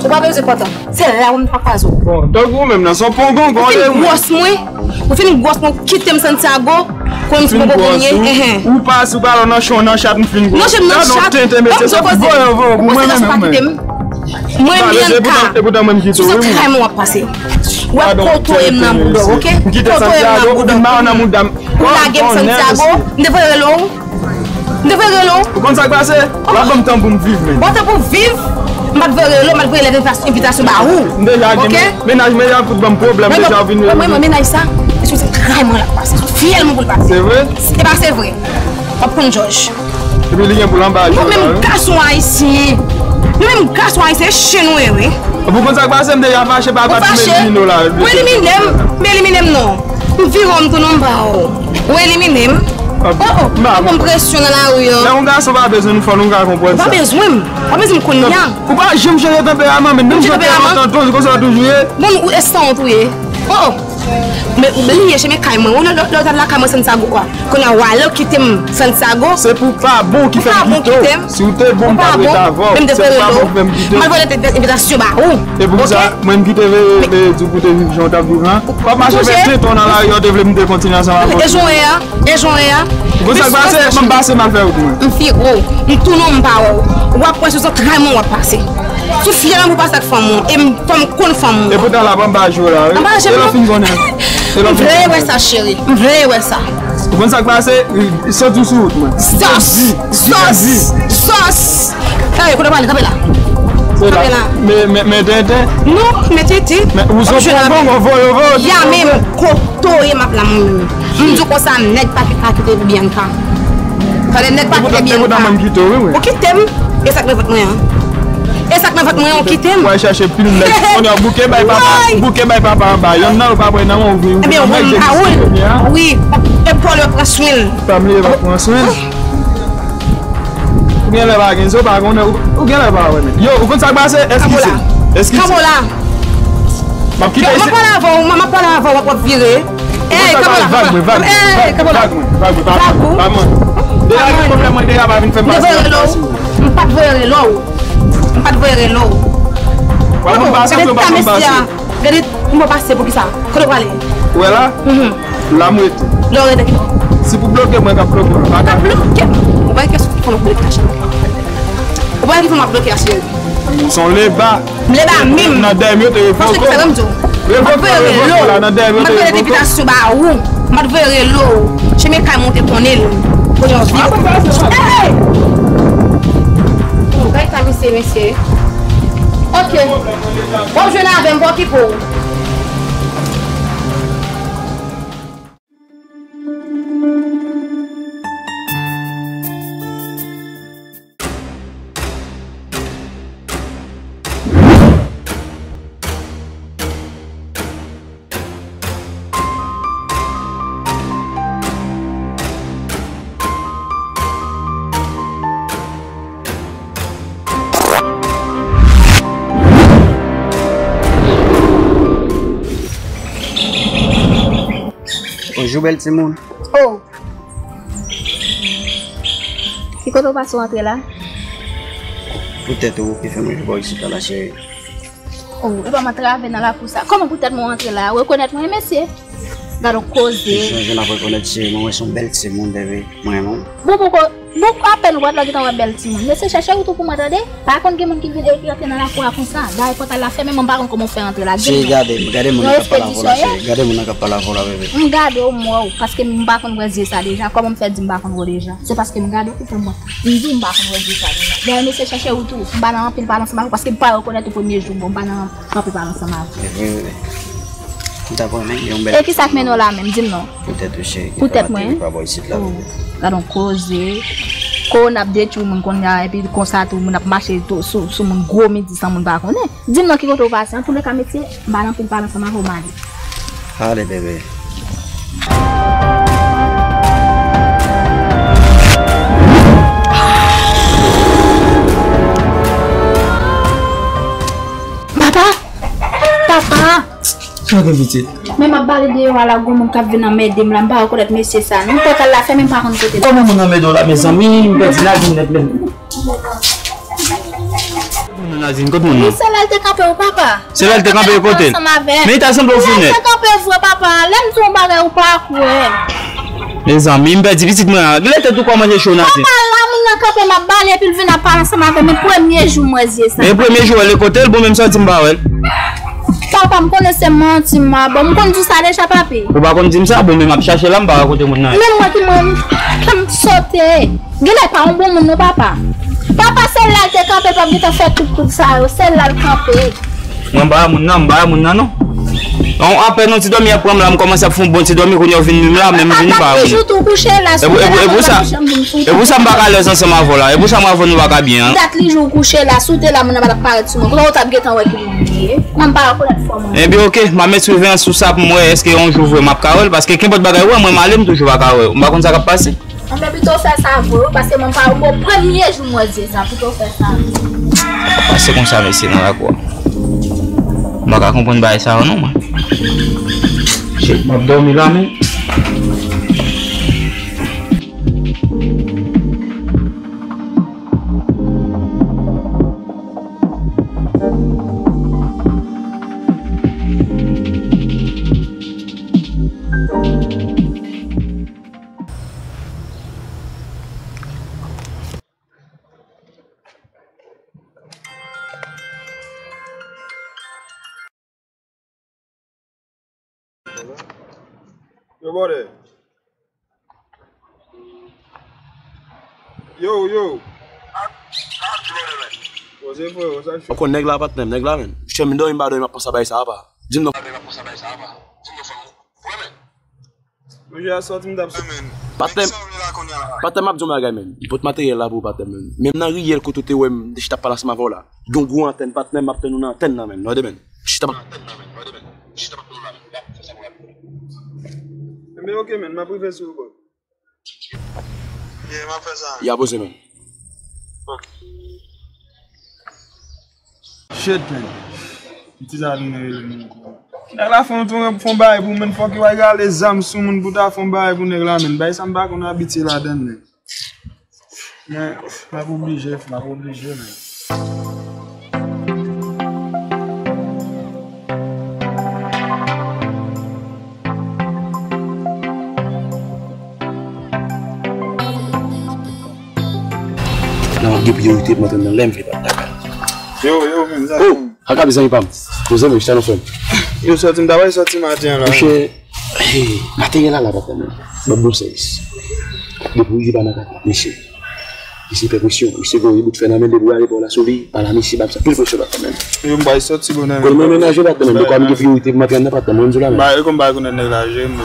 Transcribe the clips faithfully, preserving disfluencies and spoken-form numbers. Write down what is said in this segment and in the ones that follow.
Ou pa bezwen pantan. Se la ou m pa kwaze w. Bon, tankou ou menm nan, se yon pongongon ou ye, wi. Ou fin gwòs mwen. Ou fin gwòs mwen, ou kite m Santiago. Kòm si poko konye. Ou pa, si ou pa nan chon, nan chat, m fin gwòs. Nan chat, m nan chat. Tenten mesye, se voye, voye, pou mwen menm, mwen. Mwen menm ka. Sou se tray mwen w ap pase. W ap kotoye m nan boudò, oke? Kotoye m nan boudò. Ou lage m Santiago, m te voye rele w. M te voye rele w. Ou konn sa k pase? W ap ban m tan pou m viv, men. Ban tan pou viv? M pa t voye rele w, m pa t voye lèt envitasyon ba ou. M deja gen men-, mennaj mwen ap fout ban m pwoblèm deja, ou vin rele m. Mwen, mennaj sa, se sou tray mwen l ap pase, sou fyèl mwen pou l pase. Se vre? E pa se vre. W ap konn jòj. Epi li gen pou l anba jou la, wi. Nou menm gason ayisyen. Nou menm gason ayisyen, e chen nou ye, wi. Ou konn sa k pase, m deja fache pa, pa t mezino la. Ou elimine m, m elimine m non. M vire w, m tounen m ba w. Ou elimine m. Oh, oh, ou ban m presyon nan lari an. Lè yon gason pa bezwen nou fò, nou ka konprann sa. Ou pa bezwen m. Ou pa bezwen m kounye a. Ou pa janm chanje tanperaman, men menm jan te lontan, konsa w toujou ye. Bon, ou e sanwont ou ye. Oh, oh. Men bliye, se men kay mwen. Ou lè, lè, lè w t al lakay mwen Santiago a. Kounye a, w ale, w kite m Santiago. Se pou pa bon ki fè m kite w. Si w te bon, m t ap ret avè w. Se pou pa bon ki fè m kite w. M al voye lèt envitasyon ba ou. E pou kisa, mwen m ki te veye, veye di w pou te viv jan w t ap viv lan? W ap mache fè tenten w nan lari a, w te vle m te kontinye ansanm avè w. E jan w ye a? E jan w ye a? Ou konn sa k pase? M pase m al fè wout mwen. M vire w. M tounen w, m pa wè w. W ap wè sou zantray mwen w ap pase. Sou fyèl mwen pou pase ak fanm ou. E m, fò m konn fanm ou. E poutan l ap anba jou la, wi. Anba jou la? E lè w fin konnen. E lè w fin konnen. M vle wè sa, cheri. M vle wè sa. Ou konn sa k pase? Soti sou wout mwen. Zòs! Zòs! Zòs! Ey, kote w prale? Kanpe la. Kanpe la. Men, men, men tenten. Non, men tenten. Men ou se yon pongongon, voye, voye. Ya menm, kotoye m ap la mwen menm. M di w konsa, nèg pa ki-, pa kite Bianca. Tande, nèg pa kite Bianca. Ou kite m. E sa k nan vant mwen an? E sa k nan vant mwen an, ou kite m? Ou al chache pil nèg. Kounye a, bouke bay papa, bouke bay papa anba. Yonn nan yo pa pran nan men w, ou vin. Ebyen, ou pa ou. Wi, epòl yo pran swen l. Fanm li yo pa pran swen l. Ou genlè pa gen zo, pa konnen, ou, ou genlè pa wè men. Yo, ou konn sa k pase? Eskize. Eskize. Kanpe la. M ap kite isit. M ap pale avè w, m ap pale avè w, w ap, w ap vire. Ey, kanpe la, kanpe la. Ey, kanpe la. Vag mwen, vag mwen, vag mwen, pa mwen. Deja gen pwoblèm, mwen deja pa vin fè m pase nan plas ou. M pa t voye rele w. M pa t voye rele w. W ap fè m pase oubyen w p ap fè m pase? Gade, m pa pase pou kisa? Kote w prale? Ou wè la? La m rete. Lè w rete ki bò? Si pou bloke mwen, k ap bloke mwen. Ou ka bloke m. Ou pa gen kesyon ki fè m ap bloke a, cheri. Ou pa gen ki fè m ap bloke a, cheri. Se yon leba. M leba menm. Nan dèyè m yo te revoke w. Paske ki sa, ban m di w. Revoke w, revoke w la, nan dèyè m yo te revoke w. M ap voye envitasyon ba ou. M ap voye rele w. Chemen kay mwen ou te konnen l. Kote w viv? Ey! Ou gade sa misye, mesye. Ok. W ap jwenn avè m, pa okipe w. Bonjou, bèl timoun. Oh. Ki kote w pase w antre la? Poutèt ou ki fè m rive bò isit la, la, cheri. Oh, epa m antrave nan lakou sa. Kòman poutèt mwen antre la? Rekonèt mwen, mesye. Gad on koze. Jan, jan n ap rekonèt, cheri, mwen, mwen se yon bèl timoun, bebe. Mwen renmen w. Bon, poko, bon, apèn ou pa t la gentan wè bèl timoun. Mesye, chèche wout ou pou mwen, tande. Pa konn gen moun ki vin e ki rantre nan lakou a konsa. Dayè pòtay la fèmen, mwen pa konn kòman w fè rantre la. Cheri, gade, gade moun nan k ap pale avè w la, cheri. Gade moun nan k ap pale avè w la, bebe. M gade w, m wè w, paske m pa konn wè zye sa deja. Kòman m fè di m pa konn wè w deja? Se paske m gade w ki fè m wè. M di w m pa konn wè zye sa deja. Dayè, mesye, chèche wout ou. M pa nan anpil pale ansanm avè w, paske m pa rekonèt ou premye jou, bon, m pa nan anpil pale ansanm avè w. E vre, vre. M t ap renmen gen yon bèl. E kisa k mennen w la menm? Di m non. Poutèt ou, cheri, ki fè m ateri pa bò isit la, bebe. Gad on koze. Kowona ap detwi moun kounye a, epi konsa tou, moun ap mache tou sou, sou moun gwo midi san moun pa konnen. Di m non ki kote w pase. Antouleka, mesye, m pa nan anpil pale ansanm avè w, m ale. Ale, bebe. Papa! Papa! Sa gen, pitit? Men m ap bale deyò a la, gon moun k ap vin anmède m la, m pa rekonèt mesye sa non. Pòtay la fèmen, m pa konn kote l. Kòman moun anmède w la, mezanmi? M pèdi lavi m nèt menm. Kote moun nan, Nadine? Kote moun nan? Wi, se la l te kanpe, wi, papa. Se la l te kanpe kote l? Men li ta sanble w fou nèt. Li te kanpe vre, papa. Lè m di w yon bagay, ou pa kwè. Mezanmi, m pèdi pitit mwen an. Gade tèt ou kòman te cho, Nadine. Papa, la moun nan kanpe, m ap bale, epi l vin ap pale ansanm avè m. E premye jou m wè zye sa. E premye jou w wè l kote l, bon, menm sa w di m pa wè l. Papa, m konnen se manti m ap ba w. M konn di w sa deja, papi. Ou pa konn di m sa? Bon, men m ap chache la, m pa wè kote moun nan ye. Menm mwen ki mwen, m sote. Genlè pa yon bon moun non, papa. Papa, se la l te kanpe, l p ap gentan fè tout kout sa yo. Se la l kanpe. Mwen m pa wè moun nan, m pa wè moun nan non. Yon apèn yon ti dòmi ap pran m la, m kòmanse ap fè yon bon ti dòmi, kounye a w vin menm la, menm m vin pa wè moun. Papa, toujou tou kouche la, sou tè la, papa, janm vin sou tè. E pou sa m pa ka alèz ansanm avè w la. E pou sa mwen avè w nou pa ka byen an. Dat li jou kouche la, sou tè la, moun nan pa t ap parèt sou mwen. Kote w t ap gentan wè ki moun li ye? Mwen m pa rekonèt fò mwen. Ebyen, oke, m ap met siveyans sou sa pou m wè èske yon jou vre m ap ka wè l, paske kenpòt bagay, wè, mwen m ale, m toujou pa ka wè. M pa konn sa k ap pase. Anben, pito w fè sa vre, wi, paske mwen pa, bon, premye jou m wè zye sa, pito w fè sa. Pase konsa, mesye, nan lakou a. M pa ka konprann bagay sa yo non, mwen. Shit, m ap dòmi la, men. Yo, brother. Yo, yo. Koze, frero, sa k fèt? Ou konn nèg la, patnè m, nèg la, menn. Chè m dòmi, m pa dòmi, m ap panse a bagay sa, apa. Di m non. Manje a sòti, m t ap sòti. Patnè m, patnè m ap di yon bagay, menn. M pot materyèl la pou ou, patnè m, menn. Menm nan riyèl kote w te wè m, m te chita ap pale ansanm avè w la. Gen yon gwo antèn, patnè m, m ap tann ou nan antèn nan, menn. Tande, menn. Chita pa. Enben, oke, menn, m ap rive sou ou, bro. Yeah, m ap fè sa. Ya poze, menn. Oke. Shit, menn. Piti sa vin rele m ankò. Nèg la fè yon, fè yon bagay pou mwen, fòk yo al rale zam sou moun pou ta fè yon bagay pou nèg la, menn. Bagay sa m pa konn abitye ladann, menn. Men, m ap oblije, m ap oblije, menn. Nan gen priyorite pou mwen tann nan lè m vle pa t dakò. Yo, yo, menn, sa. Oh, Akabi zanmi pa m. Poze m, chita nan frè m. Yo, sòti, m ta pral sòti maten an la. Monchè, hey, materyèl la la, patnè m. Ban m bon sèvis. Depi w rive pa nan kat, mesye. Misye fè presyon. Misye gen yon bout fè nan men l, depi w ale pa w la sou li, pa la misye, ba misye anpil presyon, patnè m. Yo, m pral sòti bonè. Kòm mwen mennaje, patnè m, de kwa m gen priyorite pou m ap jwenn nan, patnè m, mwen di w la, menn. Ba, e kòm ba konnen nèg la jwe, m fè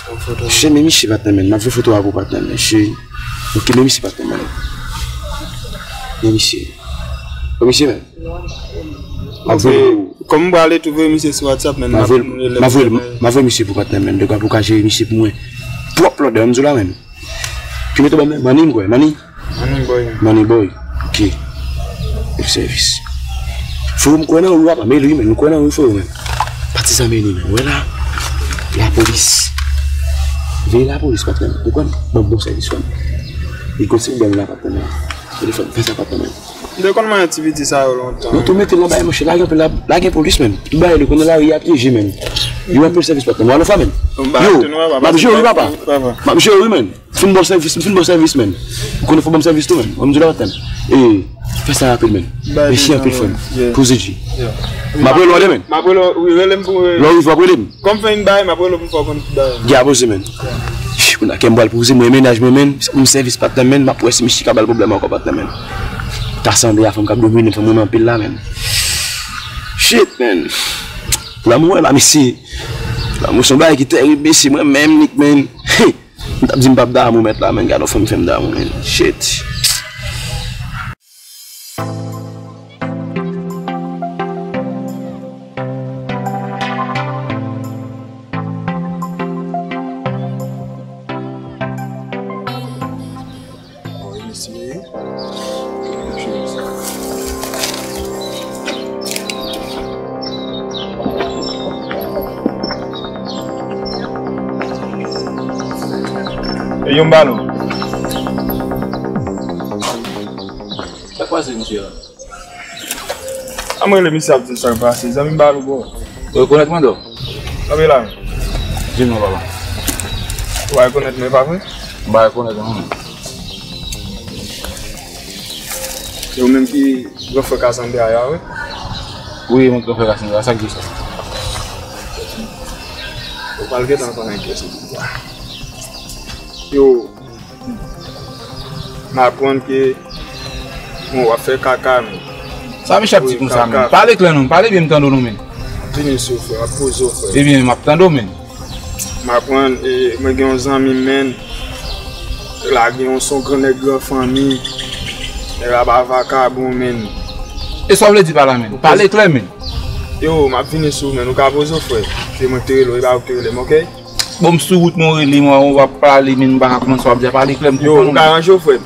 yon foto. Monchè, men misye, patnè m, m ap fè foto a pou patnè m, mesye. Ok, men misye, patnè m. Men misye. Wè misye, menn. M ap voye pou ou. Kòm m prale tou voye misye sou WhatsApp, menn. M ap voye, m ap voye, m ap voye misye pou patnè m, menn. De kwa pou w ka jere misye pou mwen. Pwòp lòdè, m di w la, menn. Ki mete ban mwen, Manny, m kwè, Manny? Manny Boy. Manny Boy. Ok. Bèl sèvis. Frero, m kwè nan ou, apa, men li, menn, m kwè nan ou, frero, menn. Patizan Manny, menn. Wè la. Lapolis. Veye lapolis, patnè m. Ou konn? Ban m bon sèvis, frè m. Li konn se bèl la, patnè m. Telefòn, fè sa, patnè m. M te konn manyen ti piti sa yo lontan. Non, tou mete l nan bagay, monchè, la gen anpil la, la gen polis, menn. Tout bagay li konnen lari a pyeje, menn. Yo anpil sèvis, patnè m. Alo, frè, menn. Yo, m ap jere wi, papa. M ap jere wi, menn. Fin bon sèvis, fin bon sèvis, menn. Ou konnen fò ban m sèvis tou, menn. Ban m di la, patnè m. E, fè sa rapid, menn. Mèsi anpil, frè m. Poze G. M ap rele w demen. M ap rele w, wi, rele m pou. Lè w rive, w ap rele m. Kòm fè yon bagay, m ap rele w pou m fè w konn tout bagay. Gen a poze, menn. Kounye a kè m pral poze, mwen mennaj mwen, menn, m sèvis patnè m, menn, m ap wè si misye ka ba l pwoblèm ankò, patnè m, menn. Ta sanble a fanm k ap domine fanm mwen anpil la, menn. Shit, menn. Lanmou wè la, mesye. Lanmou se yon bagay ki tèrib, mesye, mwen menm, Nick, menn. M t ap di m p ap damou mèt la, menn. Gade yon fanm fè m damou, menn. Shit. E yon balon. Sa kwaze misye la? An m rele misye ap di m sa k pase. Zanmi m ba l ou bò. Ou rekonèt mwen, dò? Kanpe la menm. Di m non, papa. Ou pa rekonèt mwen, pa vre? M pa rekonèt ou non, menm. E ou menm ki gran frè Cassandra a, wi? Wi, mwen gran frè Cassandra, sa k di sa? Ou pral gentan konnen kiyès ou ye. Yo, m aprann ke, bon, w ap fè kaka, men. Sa misye ap di konsa, men? Pale klè non, pale byen, m tande w non, men. Vini sou, frè, m ap poze w, frè. Ebyen, m ap tande w, men. M aprann, e, mwen gen yon zanmi m, men. Lage yon son gran nèg gran fanmi. Nèg la pa vakabon, men. E sa w vle di pa la, men? Pale klè, men. Yo, m ap vini sou, men. Ou ka poze w, frè. Se mwen ki te rele w, e pa ou ki te rele m, oke? Bon, m sou wout mwen, w rele mwen, w ap pale, men m pa ka konprann sa w ap di a, pale klè, m konprann ou. Yo, ou ka ranje w, frè.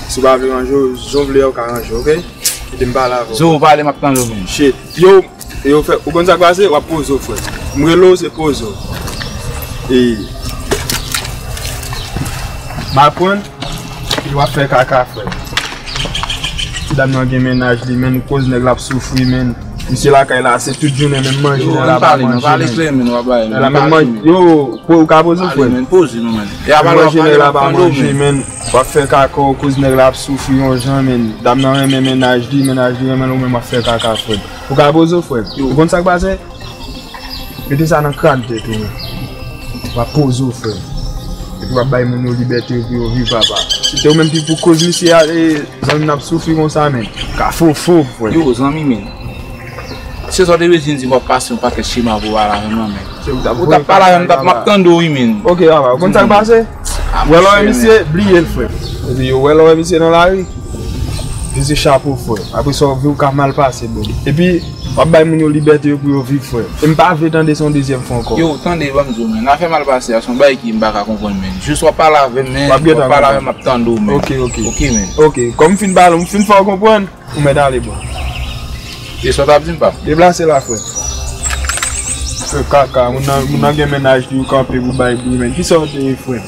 Si w pa vle ranje w, jan w vle a, ou ka ranje w, oke? Kite m pale avè w. Zo, pale, m ap tande w, men. Shit. Yo, yo, frè, ou konn sa k pase? W ap poze w, frè. M rele w, se poze w. E, m aprann, e w ap fè kaka, frè. Ti dam nan gen mennaj li, men, koz nèg la ap soufri, men. Misye lakay la, se tout jounen, menm manje nèg la pa manje, men. Yo, ou ka poze w, frè. Menm manje nèg la pa manje, men. W ap fè kaka, koz nèg la ap soufri yon jan, men. Dam nan renmen mennaj li, mennaj li renmen l, ou menm w ap fè kaka, frè. Ou ka poze w, frè. Ou konn sa k pase? Mete sa nan krak tèt ou, men. W ap poze w, frè. Epi w ap bay moun yo libète yo pou yo viv, papa. Si te ou menm ki pou koz misye a, e, zanmi n ap soufri konsa, men. Ka fofo, frè. Yo, zanmi, men. Se sa w te bezwen di m, w ap pase yon pakèt chema pou w pale avè m nan, men. Ou t ap pale avè m, m t ap, m ap tande w, wi, men. Oke, papa, ou konn sa k pase? Wè lè w wè misye, bliye l, frè. Epi yo wè lè w wè misye nan lari. Vise chapo, frè. Apre sa, ou vle ou ka mal pase, bro. Epi, w ap bay moun yo libète yo pou yo viv, frè. E m pa vle tande sa yon dezyèm fwa ankò. Yo, tande, ban m di w, men. Afè mal pase a, se yon bagay ki m pa ka konprann, men. Jis w ap pale avè m, men. W ap pale avè m, m ap tande w, men. Oke, oke. Oke, men. Oke, kòm m fin pale w, m fin fè w konprann. Ou mèt ale, bro. E sa w t ap di m, pa? Deplase la, frè. Frè kaka, moun nan, moun nan gen mennaj li, ou kanpe pou bay bri, men. Kisa w te ye, frè?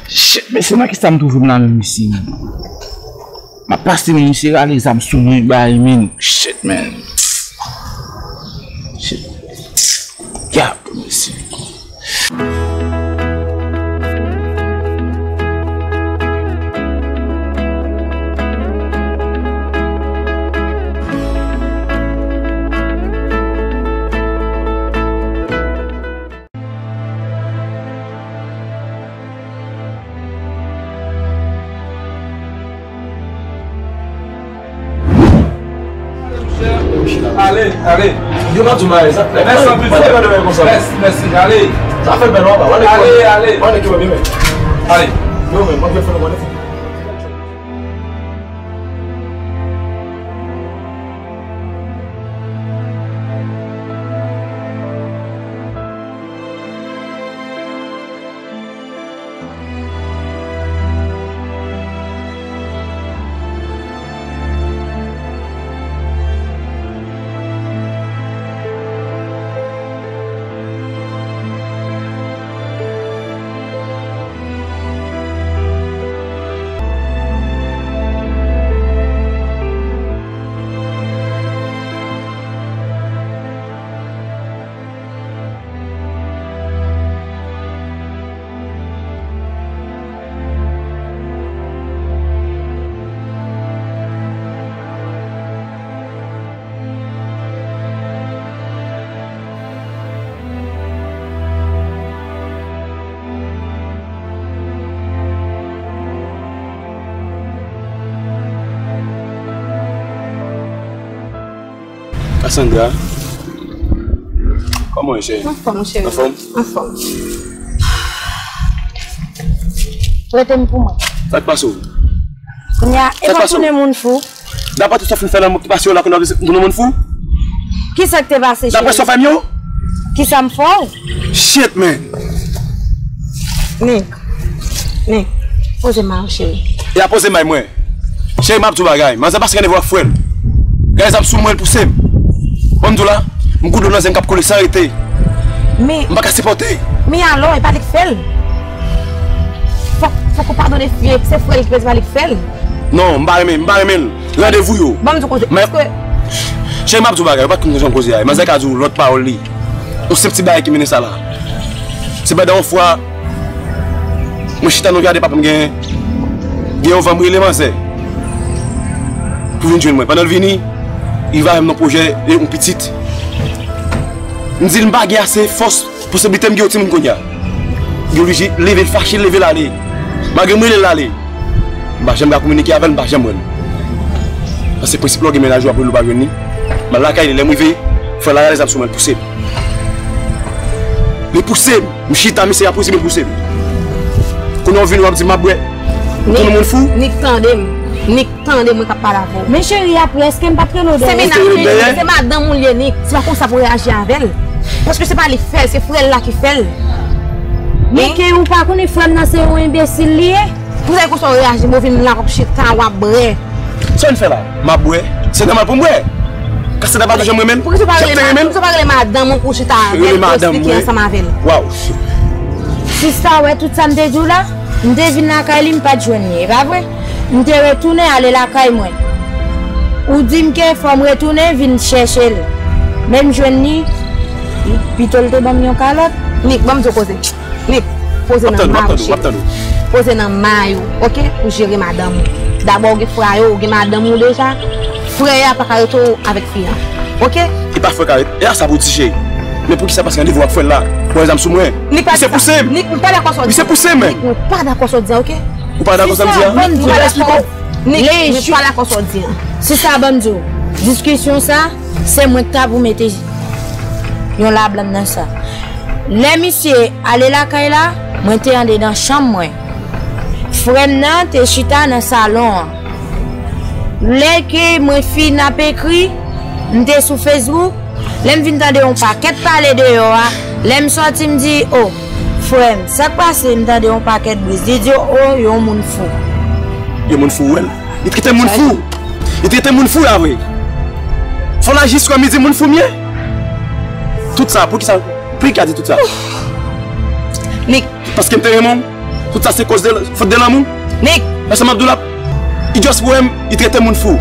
Shit, men se nan kisa m twouve m la menm isi, men? M ap pase, men misye rale zam sou mwen, bay, men. Shit, men. Shit. Gad, mesye. Ale, ale. Yo, m ap di w bagay, sa fè. Mèsi anpil, frè. Mèsi, mèsi, ale. Sa fè bèl, w ap ale. Ale, ale. W ale ki w ap byen. Ale. Yo, men, mwen fè nou konnen. Cassandra, kòman w ye, cheri? Anfòm, cheri. Anfòm? Anfòm. Rete m pou mwen. Sa k pase w? Kounye a, e pa tounen moun fou. Daprè tout sa w fin fè nan mwen ki pase yo la, kounye a w tounen moun fou? Kisa k te pase, cheri? Daprè sa w fè m yo? Kisa m fè w? Shit, man. Nick. Nick. Poze may ou, cheri. E a poze may mwen. Cheri, m ap di w bagay. Manzè pase randevou ak frè l. Gade zam sou mwen, l pouse m. Bon, m di w la, m kou dlo nan zen k ap koule san rete. Men, m pa ka sipòte. Men alò, e pa li k fè l. Fòk, fòk ou padone fi, se frè l ki fè l, se pa li k fè l. Non, m pa renmen, m pa renmen l. Randevou yo. Ban m di w koze. Men, èske cheri, m ap di w bagay, ou pa t konn jan koze a. Manzè ka di w lòt pawòl li. Yon senp ti bagay ki mennen sa la. Se pandan yon fwa, mwen chita nan jaden papa m gen, gen yon van m rele manzè pou vin jwenn mwen. Pandan l vini, li rive avè m nan pwojè e yon pitit. M di l m pa gen ase fòs posiblite m gen yon timoun kounye a. Li oblije leve l fache, l leve l ale. Malgre m rele l ale, m pa janm ka kominike avè l, m pa janm wè l. Sa se prensip lè w gen mennaj ou ap rele ou pa jwenn li. M al lakay li, lè m rive, frè la rale zam sou mwen, l pouse m. Li pouse m, m chita, misye ap pouse m, l pouse m. Kounye a w vini w ap di m ap bwè. M tounen moun fou. Nik, tande m. Nik, tande mwen k ap pale avè w. Men cheri, apre, èske m pa t rele w dèyè? Se mennaj li ye, se madanm ou l ye, Nik. Se pa konsa pou w reyaji avè l. Paske se pa li k fè l, se frè l la ki fè l. Men ke ou pa konnen frè m nan se yon enbesil li ye? Pou sa e konsa w reyaji, mwen vin la w ap chita, w ap bwè. Sa w vin fè la? M ap bwè. Se nòmal pou m bwè. Cassandra pa toujou renmen l. Poukisa w pa rele madanm ou pou w chita avè l, pou w esplike ansanm avè l? Waw. Sista, wè tout sa m te di w la? M te vin lakay li, m pa t jwenn li, e pa vre? M te retounen ale lakay mwen. Ou di m ke fò m retounen vin chèche l. Men m jwenn li, pito l te ban m yon kalòt. Nik, ban m di w koze. Nik, poze nan may ou, cheri. Poze nan may ou, oke? Pou jere madanm ou. Dabò, ou gen frè a yo, ou gen madanm ou deja. Frè a pa ka rete w avèk fi a, oke? E pa frè ka rete. E a sa pou di, cheri. Men poukisa pase randevou ak frè l la? Pran zam sou mwen. Misye pouse m. Nik, m pa dakò sa w di. Misye pouse m, men. Nik, mwen pa dakò sa w di a, oke? Ou pa dakò sa m di a? Sista, ban m di w. Nik, mwen pa dakò sa w di a. Sista, ban m di w. Diskisyon sa, se mwen k ta pou mete yon lablann nan sa. Lè misye ale lakay la, mwen te andedan chanm mwen. Frè m nan te chita nan salon an. Lè ke mwen fin ap ekri, m te sou Facebook, lè m vin tande yon pakèt pale deyò a, lè m sòti m di, "O, frè m, sa k pase?" M tande yon pakèt bri. Li di, "O, yon moun fou." Yon moun fou, wè l. Li trete moun fou. Li trete moun fou la vre. Fò l aji sou mwen, li di moun fou m ye. Tout sa, poukisa, poukisa di tout sa? Nik. Paske m te renmen w. Tout sa se koz de, fòt de lanmou. Nik. Paske m ap di w la, li just wè m, li trete moun fou.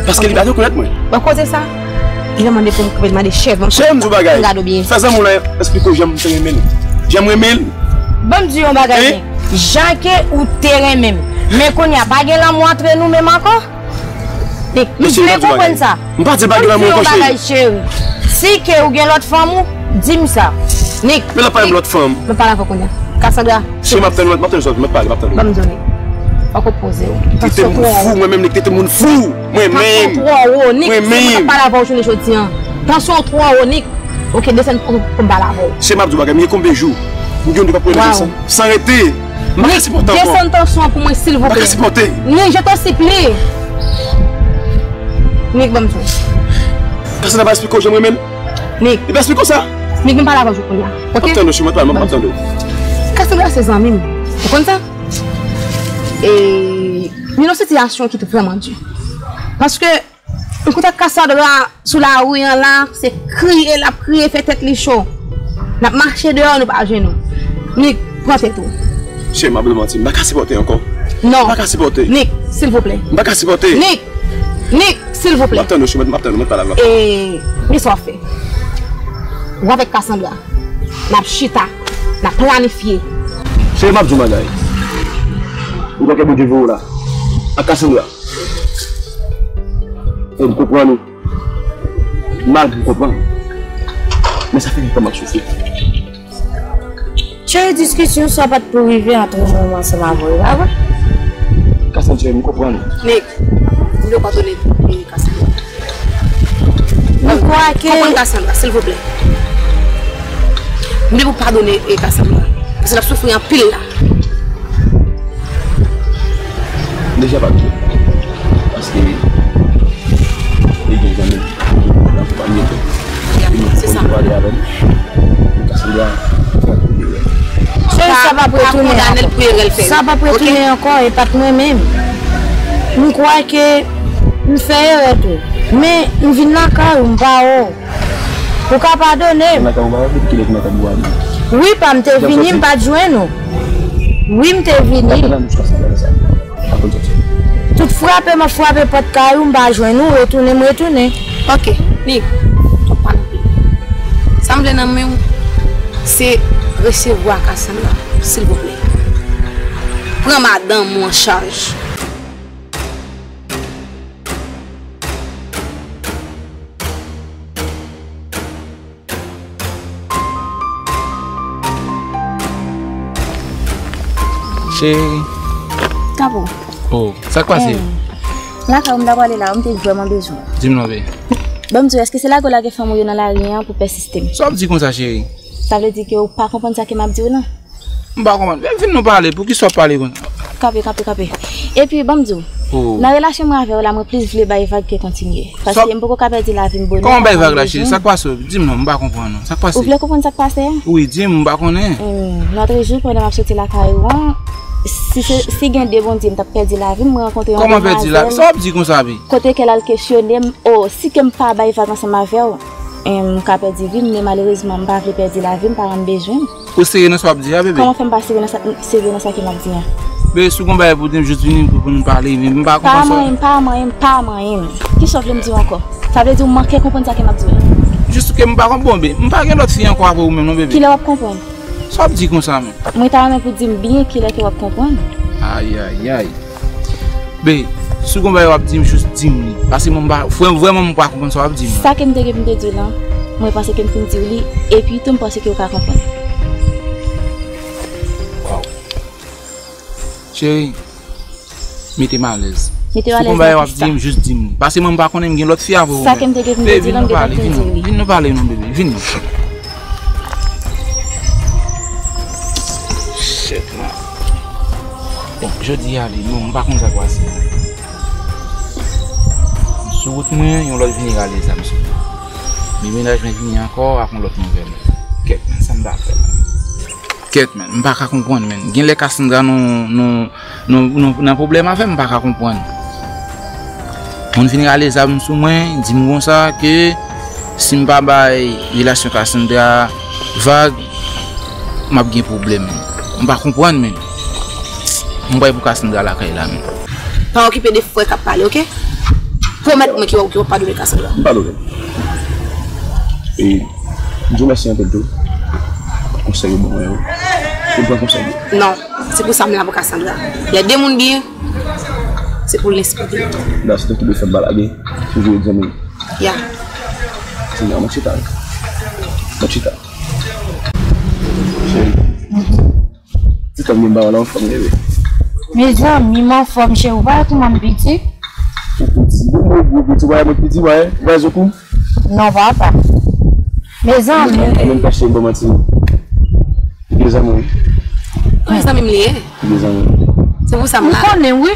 Paske li pa rekonèt mwen. Bon, koze sa, li mande pou m, mande chèz mwen. Cheri, m di w bagay. Fè zanmi w la esplike w jan m te renmen l. Jan m renmen l. Ban m di yon bagay, Nik. Jan ke ou te renmen m. Men kounye a, pa gen lanmou antre nou menm ankò. Nik, m vle konprann sa. M pa di l pa gen lanmou ankò, cheri. Cheri, si ke ou gen lòt fanm ou, di m sa. Nik. Men l ap pale m lòt fanm. Mwen pale avè w kounye a. Cassandra. Cheri, m ap tann, m ap tann, m ap pale, m ap tann. Ban m di w, Nik. Fòk ou poze w. Li trete moun fou, mwen menm, li trete moun fou. Mwen menm. Tansyon twò wo, Nik. Mwen menm. Se mwen k ap pale avè w jounen jodi a. Tansyon twò wo, Nik. Oke, desann pou, pou m pale avè w. Cheri, m ap di w bagay, m gen konbyen jou m gen yon nèg k ap pran desann san rete. M pa ka sipòte ankò. Desann tansyon an pou mwen, silvouplè. M pa ka sipòte. Nik, je t'en supplie. Nik, ban m di w. Cassandra pa esplike w jan m renmen l? Nik. Li pa esplike w sa? Nik, m pale avè w kounye a, oke? M ap tande w, cheri, m ap tande w. Cassandra se zanmi m. Ou konn sa? E, li nan sitiyasyon ki vrèman di. Paske M kontak Cassandra sou lari an la, se kriye l ap kriye, fè tèt li cho. N ap mache deyò, nou pa jwenn ou. Nik, pran tèt ou. Cheri, m ap di w manti, m pa ka sipòte ankò. Non. M pa ka sipòte. Nik, silvouplè. M pa ka sipòte. Nik, Nik, silvouplè. M ap tann ou, cheri, m ap tann ou, m ap pale avè w. E, men sa w ap fè. Ou avèk Cassandra. N ap chita, n ap planifye. Cheri, m ap di w bagay. Ou wè ke Bondye voye w la. Ak Cassandra. E m konprann ou. Malgre m konprann ou. Men sa fè lontan m ap soufri. Cheri, diskisyon sa pa t pou rive ant mwen menm ansanm avè w, e pa vre? Cassandra, cheri, m konprann ou. Nik, m vle w padone Cassandra. Mwen kwè ke... Konprann Cassandra, silvouplè. M vle pou w padone, e, Cassandra. Paske l ap soufri anpil la. M deja padone. Paske li gen zanmi l, l akonpanye l. Ya, se sa. Li pale avè m. Cassandra, fè l pou li wè. Chè, Sa p ap retounen ankò. Sa p ap retounen ankò, e pa t mwen menm. M kwè ke m fè erè tou. Men, m vin lakay ou, m pa wè w. Ou ka padone m. Wi, pa m te vini, m pa t jwenn ou. Wi, m te vini. Tout frape m ap frape pòt kay ou, m pa jwenn ou, retounen, m retounen. Ok, Nick, w ap pale anpil. Sa m vle nan men w, se resevwa Cassandra, silvouplè. Pran madanm ou an chaj. Cheri. Kapo. Oh, sa k pase? Em, lakay ou m ta prale la, m te vrèman bezwen w. Di m non, baby. Ban m di w, èske se lage w lage fanm ou yo nan lari an pou pèsiste m? Sa w ap di konsa, cheri? Sa vle di ke ou pa konprann sa ke m ap di w lan? M pa konprann. Men vin nou pale, poukisa w ap pale konsa? Kanpe, kanpe, kanpe. Epi, ban m di w, nan relasyon mwen avè w la, mwen plis vle bay vag ke kontinye. Paske m poko ka pèdi lavi m bonè. Kòman bay vag la, cheri? Sa k pase? Di m non, m pa konprann non. Sa k pase? Ou vle konprann sa k pase a? Wi, di m, m pa konnen. Hmm, lòt jou, pandan m ap soti lakay ou an, si se, si gen de Bondye, m t ap pèdi lavi m, mwen rankontre yon demwazèl. Kòman pèdi lavi? Sa w ap di konsa, baby? Kote ke l al kesyone m, oh, si ke m pa bay vag ansanm avè w, em, m ka pèdi vi m, men malerezman, m pa vle pèdi lavi m, paran m bezwen m. Ou serye nan sa w ap di a, bebe? Kòman fè m pa serye nan sa, serye nan sa ke m ap di a? Bebe, si w gon bagay pou di m, jis vini pou, pou nou pale, men m pa konprann sa. Pa manyen m, pa manyen m, pa manyen m. Kisa w vle m di w ankò? Sa vle di w manke konprann sa ke m ap di w la. Jis ke m pa konprann, bon, bebe, m pa gen lòt fi ankò apre ou menm non, bebe. Kilè w ap konprann? Sa w ap di konsa menm? Mwen ta renmen pou di m byen kilè ke w ap konprann. Ayayay. Be, si w gon bagay w ap di m, jis di m li. Paske mwen m pa, vrè-, vrèman mwen pa konprann sa w ap di m lan. Sa ke m te gen pou m te di w lan, mwen panse ke m fin di w li, epi tou m panse ke w ka konprann. Waw. Cheri, mete m alèz. Mete w alèz nan kisa? Si w gon bagay w ap di m, jis di m li. Paske mwen m pa konnen m gen lòt fi avè w menm. Sa ke m te gen pou m te di w lan, m gentan fin di w li. Vin nou pale non, bebe. Vin non. Shit, man. Bon, jodi a li, non, m pa konn sa k pase. M sou wout mwen, yon lòt vini rale zam sou mwen. Men mennaj mwen vini ankò ak yon lòt nouvèl. Kèt, men sa m ta fè la. Kèt, men, m pa ka konprann, men. Gen lè Cassandra nou, nou, nou, nou nan pwoblèm avè m, m pa ka konprann. Moun vin rale zam sou mwen, di m konsa ke si m pa bay relasyon Cassandra vag, m ap gen pwoblèm, men. M pa konprann, men. M pral pou Cassandra lakay la, men. Pa okipe de frè k ap pale, oke? Pwomèt mwen ke w, ke w ap padone Cassandra. M padone. E, m di w mèsi anpil tou. Konsèy ou ban mwen yo. Ou pran konsèy yo. Non, se pou sa m la pou Cassandra. Lè de moun byen, se pou l enspire. Da, se tou ki dwe fè m pa lage. Toujou egzamine. Ya. Ti nan mwen chita. Mwen chita. Cheri. Ti tann gen ba w la anfòm, bebe. Mezanmi, m anfòm, cheri, ou pa wè kouman m piti? Ou piti, bon, bon, bon, piti, w pa wè mwen piti, w pa wè, w pa wè zo kou? Non, papa. Mezanmi. Ann menm kache, bon, manti. Li gen zanmi, wi. Wi, zanmi m li ye. Li gen zanmi. Se pou sa m la. M konnen, wi.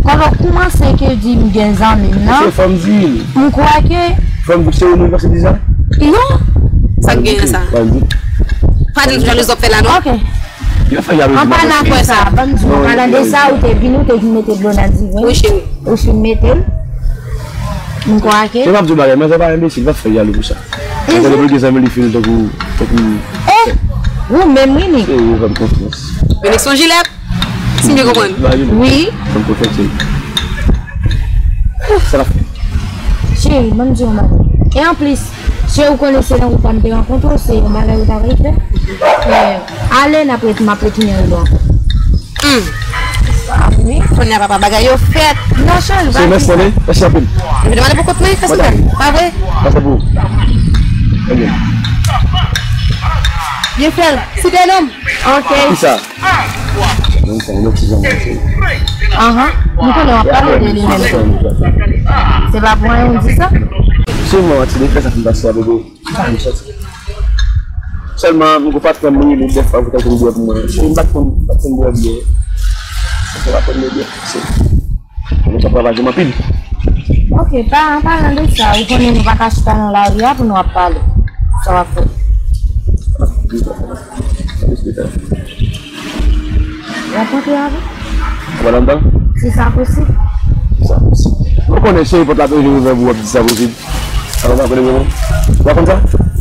Kòlòk koumanse ke di m gen zanmi m nan. Se fò m di l. M kwè ke. Fò m di l se ou menm k pase di sa? Non. Sa k gen nan sa? Pa di. Pa di m jalouzi w ap fè la, non? Ok. Yo fè jalouzi. An palan de sa, ban m di w, an palan de sa, ou te vini, ou te vin mete dlo nan diven. Wi, cheri. Ou fin mete l. M kwè ke. Se m ap di w bagay, men sa pa enbesil, pa fè jalou pou sa. Mwen konnen pou l gen zanmi li fini tankou, tankou. Eh, ou menm, wi, Nick. Cheri, fè m konfyans. Nick se yon jilèt. Si m byen konprann. Wi. Fè m konfyans, cheri. Sa l ap fè? Cheri, ban m di w yon bagay. E anplis, cheri, ou konnen se nan wout la m te rankontre w, se yon bagay ou ta pral fè. Men, ale, n ap ret-, m ap retounen yon lòt. Hmm. Ah, wi. Kounye a, papa, bagay yo fèt. Non, cheri, se mèsi, mèsi anpil. Mwen te mande pou kout men, kase pa vre? Pase pou ou. Ok. Byen fè l. Site non m. Ok. Kisa? Non, sa, yon ti zanmi, cheri. Ahan. Nou konnen w ap pale de li menm tou. Se pa pou anyen ou di sa? Sèlman, Matilde, fè sa fin pase a, bebe. Sèlman, m gon patnè m, li, li, dèfwa, pou tankou l bwè pou mwen. Cheri, m pa t konn, m pa t konn bwè byè. Se pa konn bwè byè. Se, nou sa travay anpil. Ok, pa, an palan de sa, ou konnen nou pa ka chita nan lari a pou nou ap pale. Sa w ap fè? W ap antre avè m? Ou pral anndan? Si sa posib. Sa posib. Ou konnen cheri pòt la toujou ouvè pou w ap di sa posib. Alò, pa konnen mwen. Ou pa konn sa?